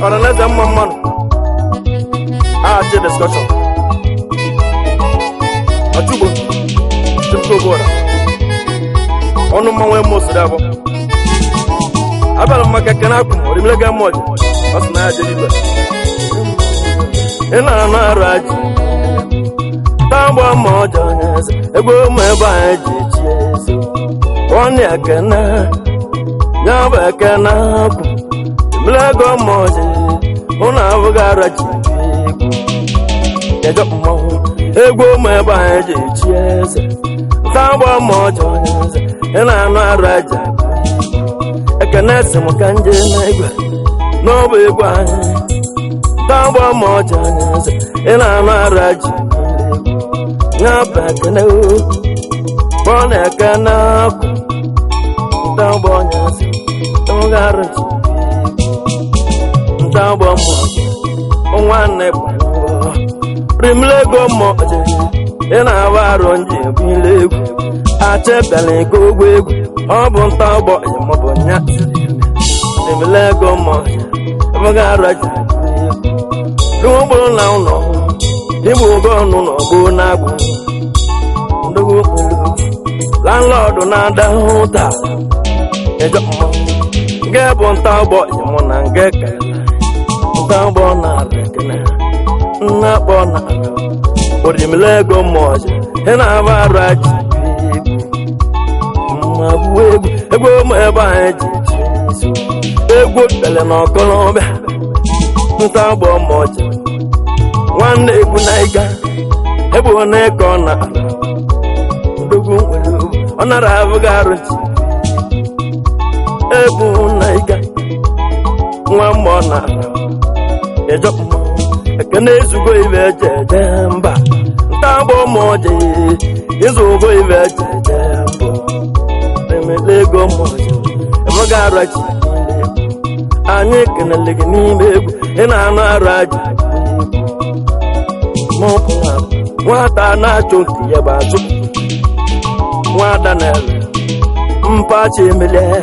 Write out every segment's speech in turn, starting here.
Ọhaneze, mma mmanụ achị discussion ọchụgbo chipụtobora ọnụ mmanwụ eme osiri abụ abịara m maka ekene akwụ orimile ga mma ọjị. Ọ sị na ya jere igwe ị na-anụ arụ ajị tagba ma ọjọ onye eze egwu ụmụ ebe anyị ji echi eze ọnụ ekene ya bụ ekene akwụ orimile ego ma ọjị ụnụ abụghị ara ji egwu kedu mmanwụ egwu ụmụ ebe anyị ji echi eze tagba ma ọjọ onye eze ị na-anụ arụ aja ekene si m ka nje n'egwe n'ọbụ egwu anyị tagba ma ọjọ onye eze ị na-anụ arụ aja ya bụ ekene o kpọọ na ekene akwụ ntagba onye eze enweghị arụ ji ntagba mmụọ nwanne bụ rimlego mmụọ ị na-agba arụ nji ebule egwu achebịala ego ogwu egwu ọ bụ ntagbọ maọbụ nya rimlego mmụọ enweghị arụ ji n'ugbo na ụlọ ịbụ ogo ọnụ na ọgbụ na-agbụ ndogwu landlọdụ na-ada ụta ịjọ mmanwụ nke bụ ntagbọ mụ na nke kele ntagbọ na-ala ekene nna kpọ na orimile ego mmụọji ị na-aba arụ aji egwu mma bụ egwu egwu ụmụ ebe anyị ji ji egwu kele na ọkọlọbịa ntagbọ mmụọji nwanne egwu na ịga egbu na ịkọ na odogwu nwere obu ọ nara abụghị arụ ji egwu na ịga nwa mmụọ na ịjọ mmụọ ekene ezugo ibe eje eje mba ntagbọ mmụọ ji ịzụgo ibe eje eje mbụ emele ego mmụọ ji emeghị arụ ji anyị kenele gị n'ime egwu ị na-anụ arụ aja nwata na-achụ nke ya bụ achụ nwada na-elu mpachi emelie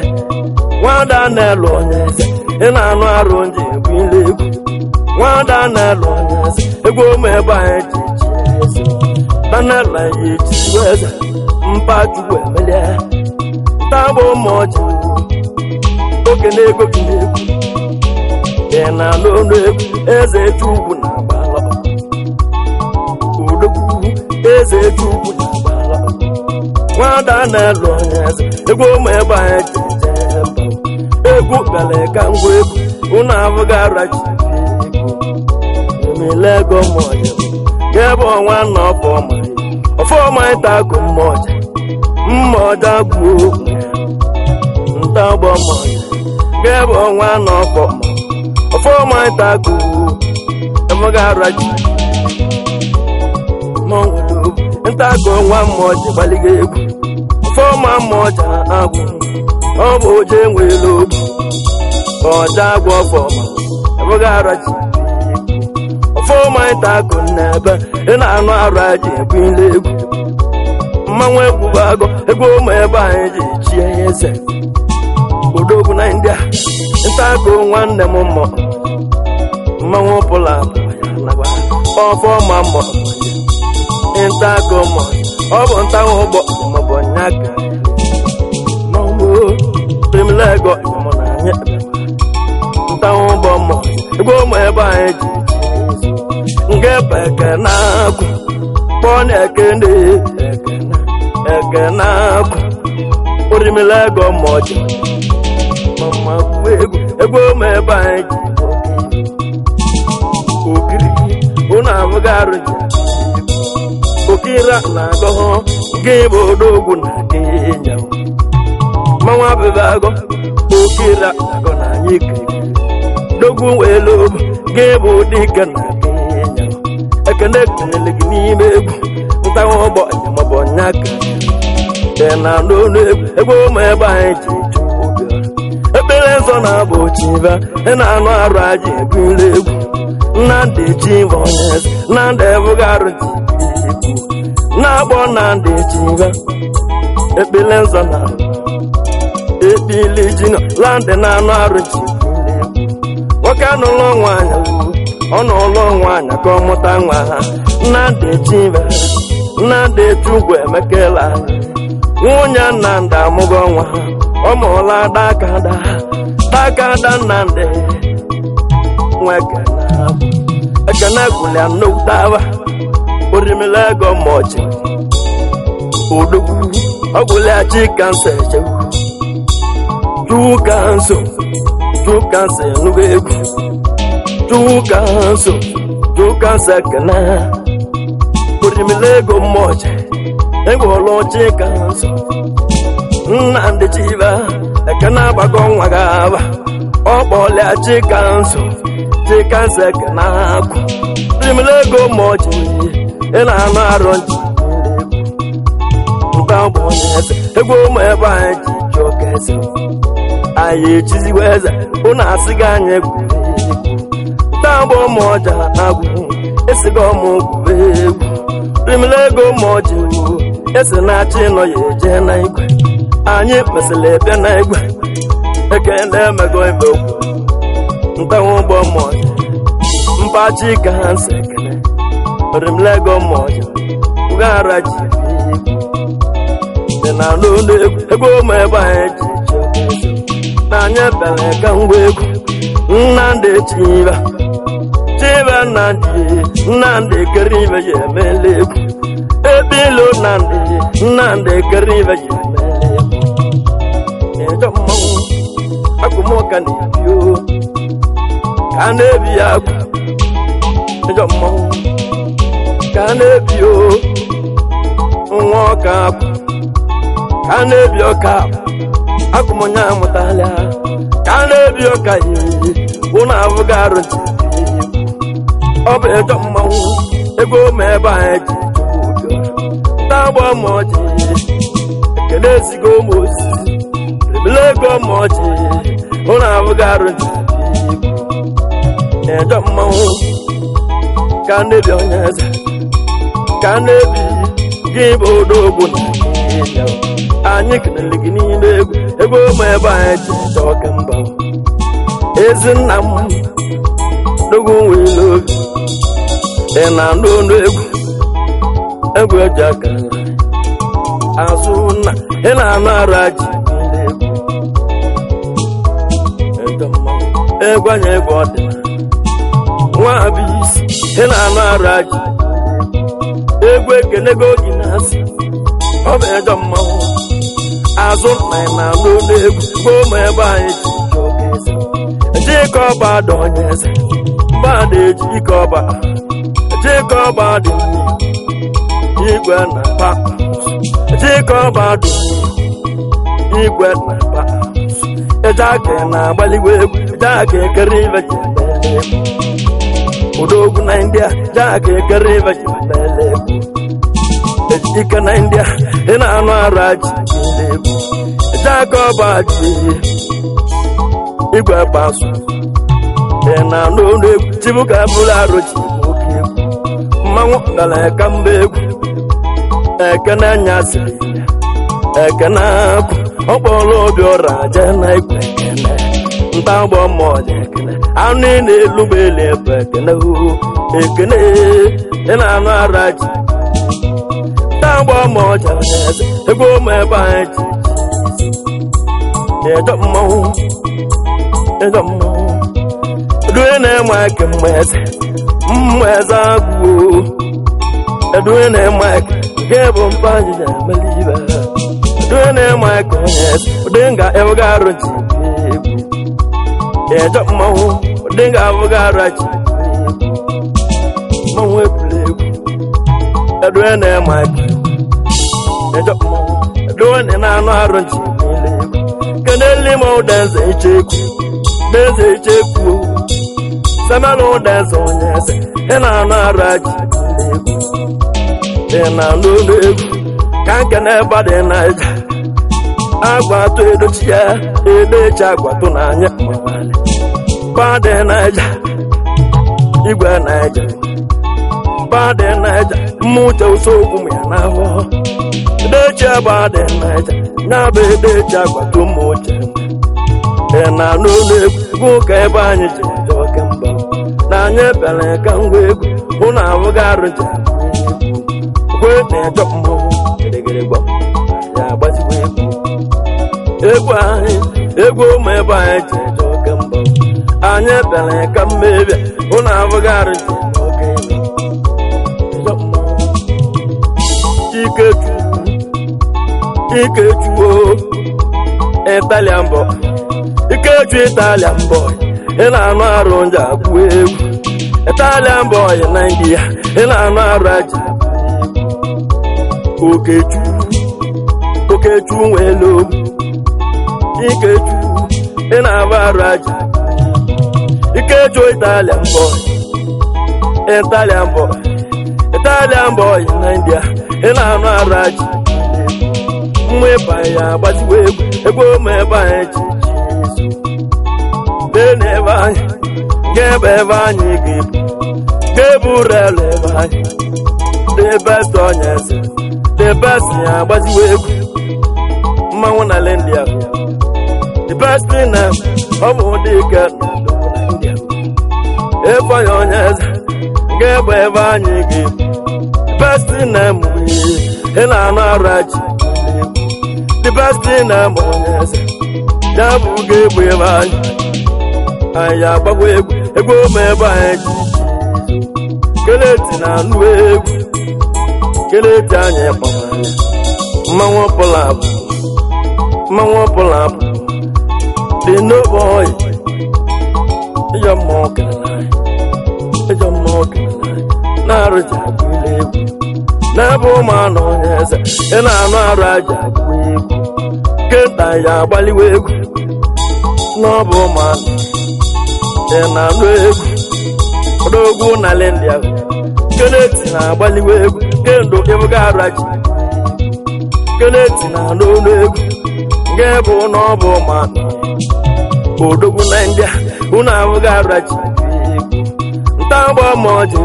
nwada na-elu onye eze ị na-anụ arụ nji egwu ile egwu nwada na-elu onye eze egwu ụmụ ebe anyị ji chi eze danela ya echiwe eze mpachukwu emelie ntabụ ụmụ ọjị oke na-ego gị n'egwu ị na-anụ ọnụ egwu eze chukwu na-agbala odogwu eze chukwu na-agbala nwada na-elu onye eze egwu ụmụ ebe anyị ji eje mba egwu bịara ka ngwa egwu ụnụ abụghị ara ji emele ego mmụọja ga-ebe ọnwa na ọfọma ọfọma ịta agụ mmụọja mmụọja gwuo ntagbọ mmụọja ga-ebe ọnwa na ọfọma ọfọma ịta agụ emeghe ara ji ntago nwa mmụọ ji gbaliga egwu ọfọma mmụọ ji agwụ ọ bụ oje nwere obu ọja agwụ ọfọma ebụghị ara ji ọfọma ịta akụ n'ebe ị na-anụ arụ aji egwu ile egwu mmanwụ egwu bụ agụ egwu ụmụ ebe anyị ji chie eze odogwu na ndị a ntago nwanne m mmụọ mmanwụ pụla ọfọma mmụọ ntago mmụọ ọ bụ ntago ụgbọ maọbụ nyaka n'ọgbọ primlego mụ na anyị ntago ụgbọ mmụọ egwu ụmụ ebe anyị ji nke bụ ekene akwụ kpọọ na ekene ekene ekene akwụ orimilego mmụọ ji mama kwuo egwu egwu ụmụ ebe anyị ji okiri ụnụ abụghị arụ ji okira na-agọ gị bụ odogwu na kenya mmanwụ abịbị agọ okira agọ na anyị kiri dogwu welu obu gị bụ dike na kenya ekene kenele gị n'ime egwu ntawa ụgbọ maọbụ nyaka dị na n'olu egwu egwu ụmụ ebe anyị ji chụ obi ekpere nsọ na-abụ chiba ị na-anụ arụ aji ebule egwu nnamdị chiba onye eze nnamdị ebụghị arụ ji egwu na-akpọ nnamdị chiba ekpere nsọ na ekpili ji nọ landị na-anụ arụ ji ebule egwu Nwoke anụlọ nwaanyị, ọ nụlọ nwaanyị ka ọ mụta nwa ha. Nnamdị Chibe, Nnamdị Chukwu emekela. Nwunye Nnamdị amụgo nwa, ọ mụọla dakada dakada. Nnamdị nwa ekene, ekene gwụlịa nnukwu orimila ego mọchi odogwu ọgwụlịa chi kansa echewu chuka nso chuka nso enugo egwu chuka nso chuka nso ekene orimila ego mọchi egwụlụ chi kanso. Nnamdị Chiba ekene agbago nwa gị aba, ọ kpọlịa chi kanso, chi kanso ekene akwụ orimila ego mọchi. Ị na-anụ arụ nji nta bụ onye eze egwu ụmụ ebe anyị ji ji oke eze anyị echiziwa eze. Ụnụ asịghị anyị egwu nta bụ ụmụ ọja agwụ esighị ọmụ gwube egwu rimila ego ma ọjị esi na-achị nọ ya eje na igwe. Anyị mesịrị bịa na igwe ekele emego ibe okwu ntanwe ụgbọ ma ọjị mpachi ka ha nsi ekele rimlego ma ọjị ughara ji dị na n'ụlọ egwu egwu ụmụ ebe anyị ji ji na anyị bịara ka ngwa egwu. Nnamdị Chiba, Chiba Nnamdị, Nnamdị kere ibe ya emela egwu ebe ilo. Nnamdị, Nnamdị kere ibe ya emela egwu ịjọ mmanwụ akụmụka na-ebi o ka a na-ebi ya agwụ ịjọ mmanwụ ka a na-ebi o nwa ọka akwụ ka a na-ebi ọka akụmonye amụtala ka a na-ebi ọka yiri ụnụ abụghị arụ nche. Ọ bụ ịjọ mmanwụ ego ma ebe anyị ji tagba ma ọjị ekele ezigo ụmụ osisi rebele ego ma ọjị ụnụ abụghị arụ nche. Ịjọ mmanwụ ka a na-ebi onye eze ka a na-ebi gị bụ odogwu na anyị kelere gị n'ime egwu egwu ụmụ ebe anyị ji chọọ ka mba ezinna m dogwu nwere obi. Ị na-anụ ọnụ egwu egwu eji aka azụ nna ị na-anụ ara ji egwu egwu anya egwu ọdịna nwa bụ isi. Ị na-anụ ara ji egwu ekenego gị na-asị ọ bụ ejọ mmanwụ azụ nna ị na-anụ olu egwu gboo ma ebe anyị ji ji ike ọba dị onye eze mgbada eji ike ọba ji ike ọba dị igwe na pa ji ike ọba dị igwe na pa eje aka na-agbaligwe egwu eje aka ekere ibe ji emele egwu odogwu na ndị a je aka ekere ibe ji emele egwu ike na ndị a. Ị na-anụ ara ji egwu eje aka ọba ji igwe pasụ. Ị na-anụ olu egwu chibuka bụrụ arụ ji oke egwu mmanwụ gara eka mba egwu ekene anya siri ekene akwụ ọkpọrọ obi ụra jee na igwe ekene nta ụgbọ mmụọ ji ekene anụ ị na-elu ụgbọelu ebe ekene hụ ekene. Ị na-anụ ara ji nta ụgbọ mmụọ ji eze egwu ụmụ ebe anyị ji ịjọ mmanwụ ịjọ mmanwụ eduwe na-enwe eke mma eze mma eze agwụ eduwe na-enwe eke nke bụ mpa anyị na-emeli ibe eduwe na-enwe eke onye eze ụdị nga ewega arụ ji egwu ịjọ mmanwụ ụdị nga abụghị arụ ji mmanwụ ebule egwu eduwe na-enwe eke ịjọ mmanwụ eduwe na-anụ arụ ji niile egwu keneli ma ụda eze ichekwu deze ichekwu semela ụda eze onye eze. Ị na-anụ ara ji egwu ị na-anụ olu egwu ka nke na-ebe dị naija agwa atụ edochi ya edechi agwa tụ n'anya badị naija igwe naija badị naija mmụche usekwu m ya n'ahụ edechi badị naija na-abụ edechi agwa tụ m uche. Ị na-anụ olu egwu ka ebe anyị ji eje. Anyị bịara ka ngwa egwu hụ na abụghị arụ ji kwe na-ejọ mmọnwụ gịrịgịrị gwa ya agbazigbo egwu. Egwu anyị, egwu ụmụ ebe anyị ji eje oke mbọ. Anyị bịara ka mmebia hụ na abụghị arụ ji eme oke ime ejọ mmọnwụ. Ikechukwu, Ikechukwu Italian boy, Ikechu Italian boy, ị na-anụ arụ nje akwụ egwu. Italian boy na India, ị na-anụ arụ aja. Okechukwu, Okechukwu nwere obi. Ikechukwu, ị na-abụ arụ aja. Ikechu Italian boy, Italian boy, Italian boy na India, ị na-anụ arụ aja. Mma ịba ya agbaziwo egwu, egwu ụmụ ebe anyị ji ji izu na ebe anyị ga-ebe, ebe anyị ga-ebu ga-ebu relu ebe anyị. The best onye eze, the best ya agbaziwo egwu mmanwụ na India. The best na ọ bụ dike na India. Efeanya onye eze ga-ebe, ebe anyị ga-ebu. The best na emu ị na-anụ arụ aji. The best na emu onye eze ya bụ ga-egbu ebe anyị. Anyị agbagwa egwu, egwu ụmụ ebe anyị ji keleti na anụ egwu keleti. Anyị kpọrọ anya mmanwụ ọbụla bụ mmanwụ ọbụla bụ dị n'oboyi. Ịjọ mmụọ kelere anyị, ịjọ mmụọ kelere anyị na-arụji agụ ile egwu n'ebe ụmụ anụ onye eze ị na-anụ arụ aja agụ egwu kenta ya agbaliwa egwu n'ọbụ ụmụ anụ ị na-anụ egwu odogwu na India. Keneti na-agbaliwa egwu kendo ịbụga araji. Keneti na-anụ olu egwu nke bụ na ọ bụ ụmụ anụ odogwu na India. Unu abụghị araji egwu ntagba mọji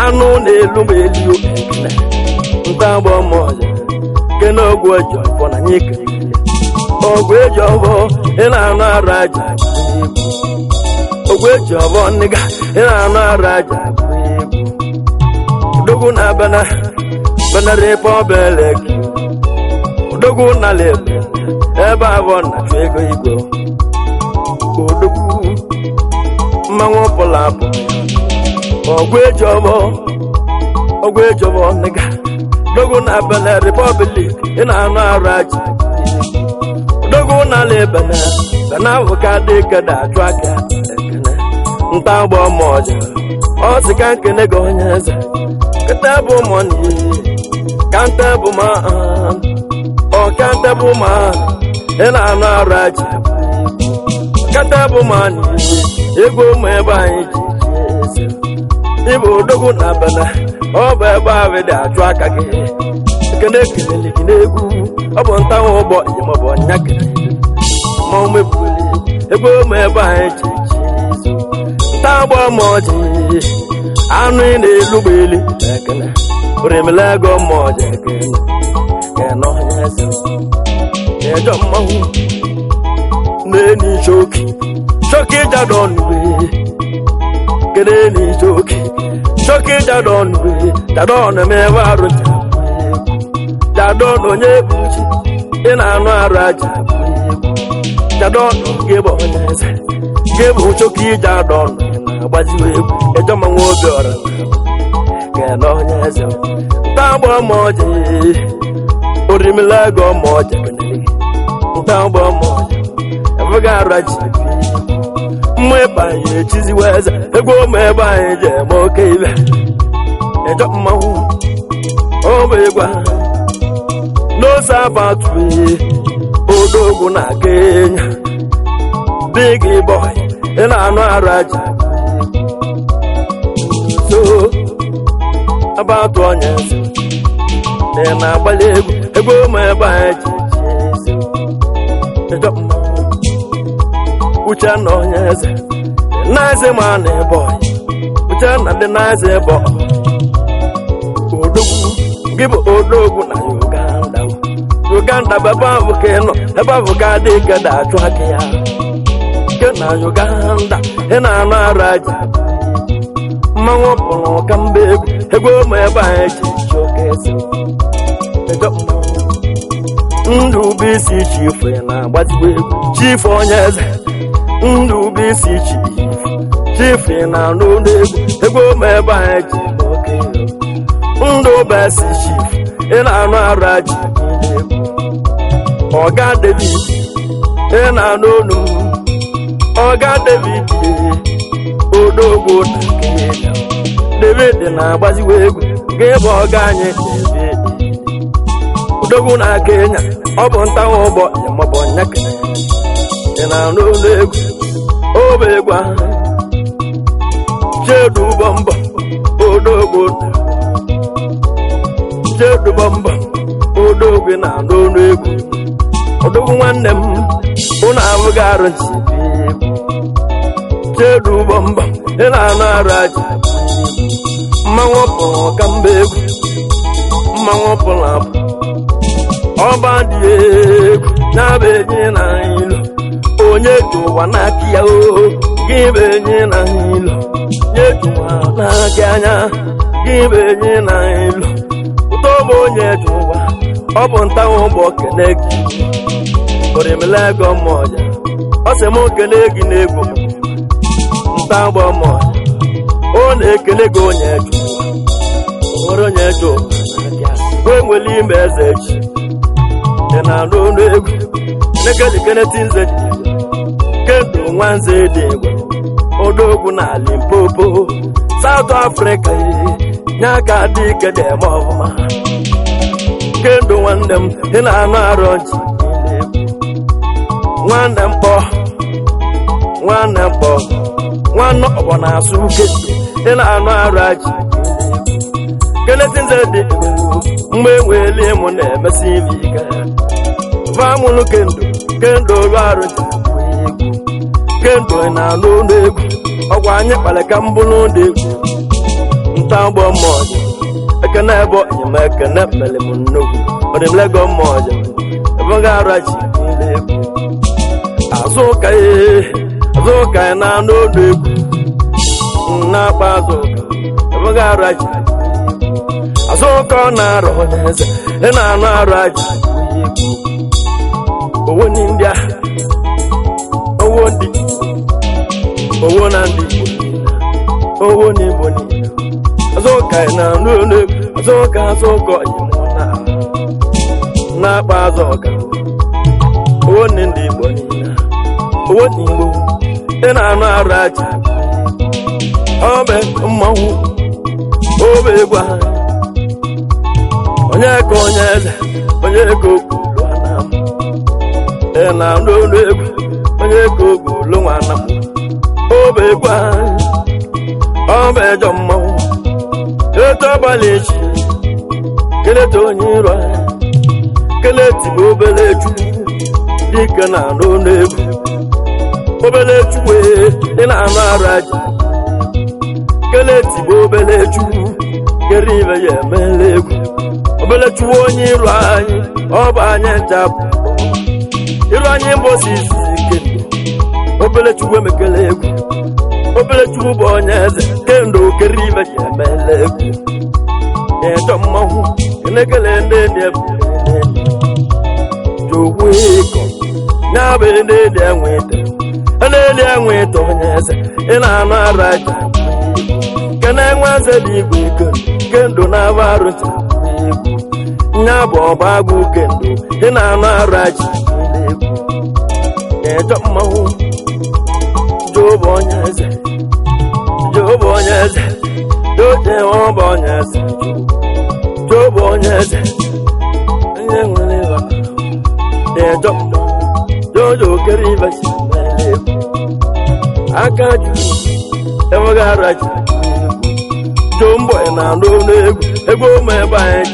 anụ na-elu ma elu ekele ntagba mọji kene ogwu eji ọfọ na anyị kelele ọgwụ eji ọfọ. Ị na-anụ arụ aja egwu ogwu eji ọfọ nịga. Ị na-anụ arụ aja egwu odogwu na bana bana Republic. Odogwu na lebe ebe abụọ na-achụ ego igwe odogwu mmanwụ pụla apụ ọgwụ eji ọbọ, ọgwụ eji ọbọ nịga. Odogwu na Benin Republic, ị na-anụ arụ aja. Odogwu na ala Benin, Benin ahụ ka dị keda achụ aka ekene nta agbọ ma ọja ọ sị ka nkene gị onye eze kete bụ mọni ka nte bụ ma ọ ka nte bụ ma ị na-anụ arụ aja kete bụ ma egwu ụmụ ebe anyị ji ji eze ịbụ odogwu na Benin. Ọ bụ ebe ahụ dị achụ aka gị ekene kelele gị n'egwu. Ọ bụ ntanwụ ụgbọ njem, ọ bụ ọnya kelele ma megbuli egwu ụmụ ebe anyị ji ji izu nta agba ma ọjị anụ ị na-elu gbeli ekene orimilego ma ọjị ekene kene onye eze ejọ mmanwụ na-eni choki choki jadon kene ni choki choki jadon jadon mebe arụ jadon onye buchi ị na-anụ arụ aja jadon gị bụ onye eze gị bụ choki jadon na-agbaziwe egwu ejọ mmanwụ obi ọra kene onye eze ntagbọ ma ọjị orimilego ma ọjị kenele ntagbọ ma ọjị ebuga araji mma ebe anyị echiziwa eze egwu ụmụ ebe anyị ji eme oke ibe ịjọ mmanwụ ọ bụ ịgwa n'ose abatụ odogwu na Kenya big boy ị na-anụ arụ aja so abatụ onye eze ị na-agbalị egwu egwu ụmụ ebe anyị ji ji eze ịjọ mmanwụ Uchenna onye eze naịzị ma na ebe ọyị Uchenna dị naịzị ebe odogwu gị bụ odogwu na Uganda. Uganda bụ ebe ahụ ka ị nọ, ebe ahụ ka adị ike da-achụ aka ya ke na Uganda ị na-anụ arụ aja. Mmanwụ pụrụ ka mba egwu egwu ụmụ ebe anyị ji chi oke eze. Ejọ mmanwụ. Ndụ bụ isi chifu na-agbazigbo egwu chifu onye eze. Ndụ bụ isi chifu chifu na-anụ ụlọ egwu egwu ụmụ ebe anyị ji oke ego. Ndụ bụ esi chifu ị na-anụ arụ ji egwu. Ọga David ị na-anụ olu m. Ọga David odogwu na Kenya. David na-agbaziwa egwu gị bụ ọga anyị David odogwu na Kenya ọ bụ ntanwụ ụgbọ maọbụ nyakere ị na-anụ olu egwu obe egwu ahụ. Chedu ụgbọ mbọ odogwu chedu ụgbọ mbọ odogwu na-anụ olu egwu odogwu nwanne m ụnụ abụghị arụ nchi chedu ụgbọ mbọ ị na-anụ arụ aja. Mmanwụ pụrụ ka mba egwu mmanwụ pụrụ apụ ọba dị egwu na-abụ enyi na ilo onye ji ụwa n'aka ya oo gị bụ enyi na ilo nye ji ụwa n'aka anya gị bụ enyi na ilo ụtọ bụ onye ji ụwa ọ bụ ntanwụ bụ kene gị orimilego mọja ọ sị m kene gị n'egwu ntagbọ mọja ọ na-ekele gị onye ji ụwa o nwere onye ji ụwa n'aka ya o nwere ime eze ji ị na-anụ ọnụ egwu nekejikeneti nze ji kendo nwanze dị egwu odogwu na Limpopo South Africa nye aka dị ike dị eme ọfụma kendo nwanne m ị na-anụ arụ nchi nwanne m kpọ nwanne m kpọ nwanne ọgbọ na-asụ kendo ị na-anụ arụ aji keneti nze dị egwu mgbe enweela ịmụ na-emesi ibe ike vamụlụ kendo kendo rụ arụ ji egwu kendo ị na-anụ ụlọ egwu ọgwa anyị kpara ka mbụ n'ụlọ egwu ntagbọ mmọja ekene ebe enyemekene mere m nnukwu ọdịmlego mmọja ebe ga arachi ụlọ egwu azụ ụka ee azụ ụka ị na-anụ ụlọ egwu na-akpa azụ ụka ebe ga arachi azụ ụka ọ na-arọ onye eze ị na-anụ arụ aja owo ndị a owo ndị owo na ndị Igbo owo na Igbo niile azụ ụka ị na-anụ olu egwu azụ ụka azụ ụka ọyịmụ na na-akpa azụ ụka owo na ndị Igbo niile owo na Igbo ị na-anụ arụ aja ọbẹ mmanwụ obe egwu ahụ onye ka onye eze onye ka okwulu anam ị na-anụ olu egwu onye ka okwulu nwanam obe egwu ahụ ọbẹ ejọ mmanwụ eto abalị echi keleta onye iro anyị keleti bụ obele chukwu dike na-anụ olu egwu obele chukwu ị na-anụ arụ aja keleti bụ obele chukwu kere ibe ya emela egwu obele chukwu onye iru anyị ọ bụ anyị ncha bụ iru anyị mbọsi izizi kendo obele chukwu emekele egwu obele chukwu bụ onye eze kendo kere ibe ya emela egwu ịchọ mmanwụ enekele ndị ndị jokwu ịkọ ya bụ ndị ndị enwe ite ndị ndị enwe ite onye eze ị na-anụ arụ aja kene nwa eze dị igwe kendo na-aba arụ ncha egwu nya bụ ọba agwụ kendo ị na-anụ arụ aja egwu ịchọ mmanwụ jobu onye eze jobu onye eze doje ọba onye eze jobu onye eze onye nwere ịba ịchọ mmanwụ jojo kere ibe si mere egwu aka juru enweghị arụ aja jombo ị na-anụ olu egwu egwu ụmụ ebe anyị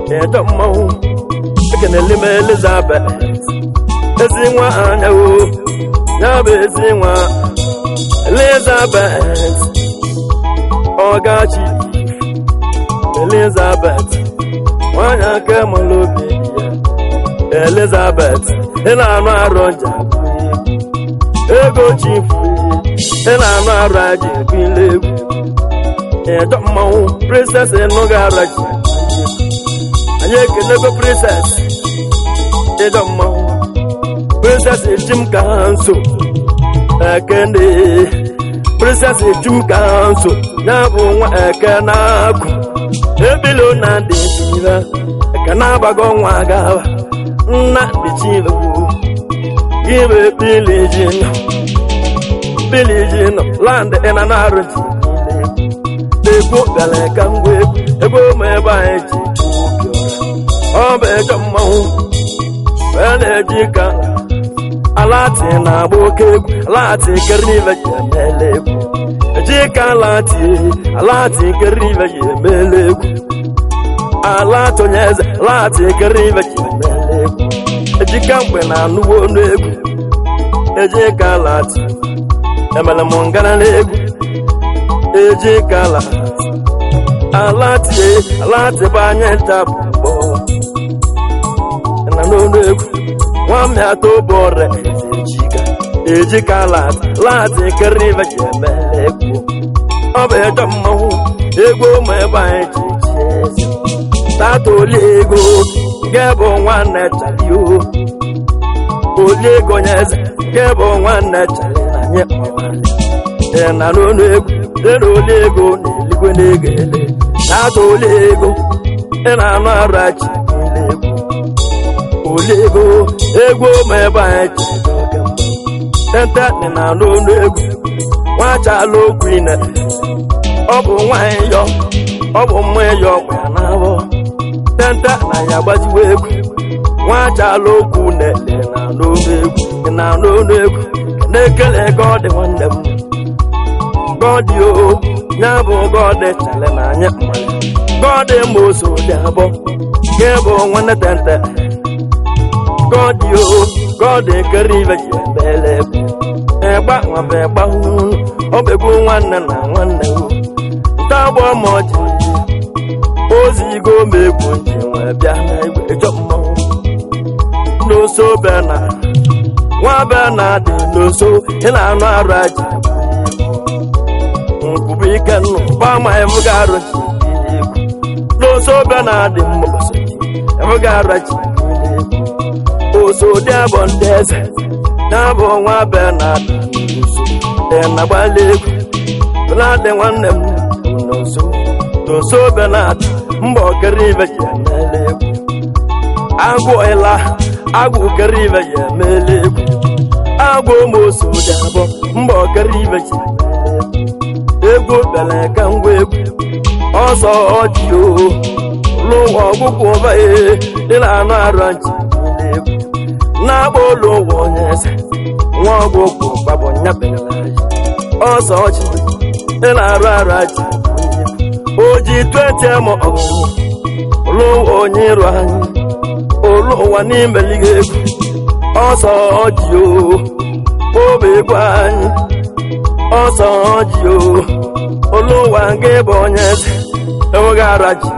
ji ịchọ mmanwụ ekenele m Elizabeth ezi nwa anya o ya bụ ezi nwa Elizabeth ọgachi Elizabeth nwanyị aka mụrụ obi ya Elizabeth ị na-anụ arụ nja ego chifu Ị na-anụ arụ aji ebile egwu. Ịjọ mmanwụ princess ịnụghị ara ji. Anyị ekenego princess ịjọ mmanwụ princess ejim ka ha nso ekene princess ejim ka ha nso ya bụ nwa eke na-akụ ebilo na dị chiva eke na-agbago nwa gaba nna dị chiva ibe biliji nọ biliji nọ land ị na na-arụ ji egwu bịara ka ngwa egwu ebe ụmụ ebe anyị ji ọ bụ ejọ mmanwụ wee na-eji ka alati na-agba oke egwu alati kere ibe ji emela egwu eji ka alati alati kere ibe ji emela egwu alati onye eze alati kere ibe ji emela egwu ejika mgbe na-anụwo ọnụ egwu eji ka alati emere m ngara n'egwu eji ka alati alati alati bụ anya nta bụ na n'ọnụ egwu nwa atọ bụ ọrịa ejika ejika alati lati kere ibe ji emela egwu ọ bụ ejọ mmanwụ egwu ụmụ ebe anyị ji ji eze tata oli ego nke bụ nwanne chali o oli ego nye eze nke bụ nwanne chali na anyị kpọwara ị na n'ọnụ egwu ere oli ego na eluigwe na-ege ele tata oli ego ị na-anụ arụ achị egwu oli ego egwu ụmụ ebe anyị ji oke mgbe tete dị na n'ọnụ egwu nwachala okwu ine ọ bụ nwanyị yọ ọ bụ mma yọ nwa ya na-abọ tete na ya gbaziwa egwu nwachala okwu na-ele na n'ọnụ egwu ị na n'ọnụ egwu na-ekele gọdị nwanne m gọdị o ya bụ gọdị chale na anyị mmanya gọdị ma oso dị abọ nke bụ nwanne tete gọdị o gọdị kere ibe ji emele egwu egba nwaba egba ọ bụ egwu nwanne na nwanne o ntagbọ ma ọjị ozigo m egwu nji wee bịa na igwe ịchọ mmanwụ n'oso bena nwa bena dị n'oso ị na-anụ arụ aja nkwụbụ ike nnụ gbama ebuga arụ ji egwu n'oso bena dị mma ebuga arụ ji egwu oso dị abọ ndị eze na-abụ nwa bena dị n'oso dị na-agbalị egwu benadị nwanne m n'oso n'oso benadị mbọ kere ibe ji emela egwu agwụ ịla agwụ kere ibe ji emela egwu agwụ moso dị abọ mbọ kere ibe ji emela egwu egwu bịara ka ngwa egwu ọsọ ọjị o n'ụwa ọgwụgwụ ụba ee dị na anụ arụ nchi egwu na-akpọ ụlọ ụwa onye eze nwa ọgwụgwụ gbabọ nyabere ọsọ ọjị dị na-arụ arụ aja oji 20 m ọgụgụ ụlọ ụwa onye ịrụ anyị ụlọ ụwa n'imeligo egwu ọsọ ọjị o obe egwu anyị ọsọ ọjị o ụlọ ụwa nke bụ onye eze enweghị ara ji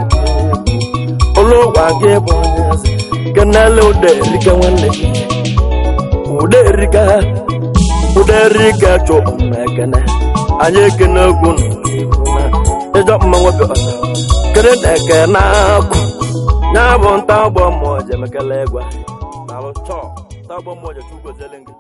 ụlọ ụwa nke bụ onye eze kenele ụda erike nwanne gị ụda erike ụda erike chụ mma ekene anyị ekene okwu na ịjọ mma nwoke ọzọ kere na eke na-akụ ya bụ nta ọgbọ mmụọ jemekele egwu anyị na chọọ nta ọgbọ mmụọ je chukwu goziele ngị.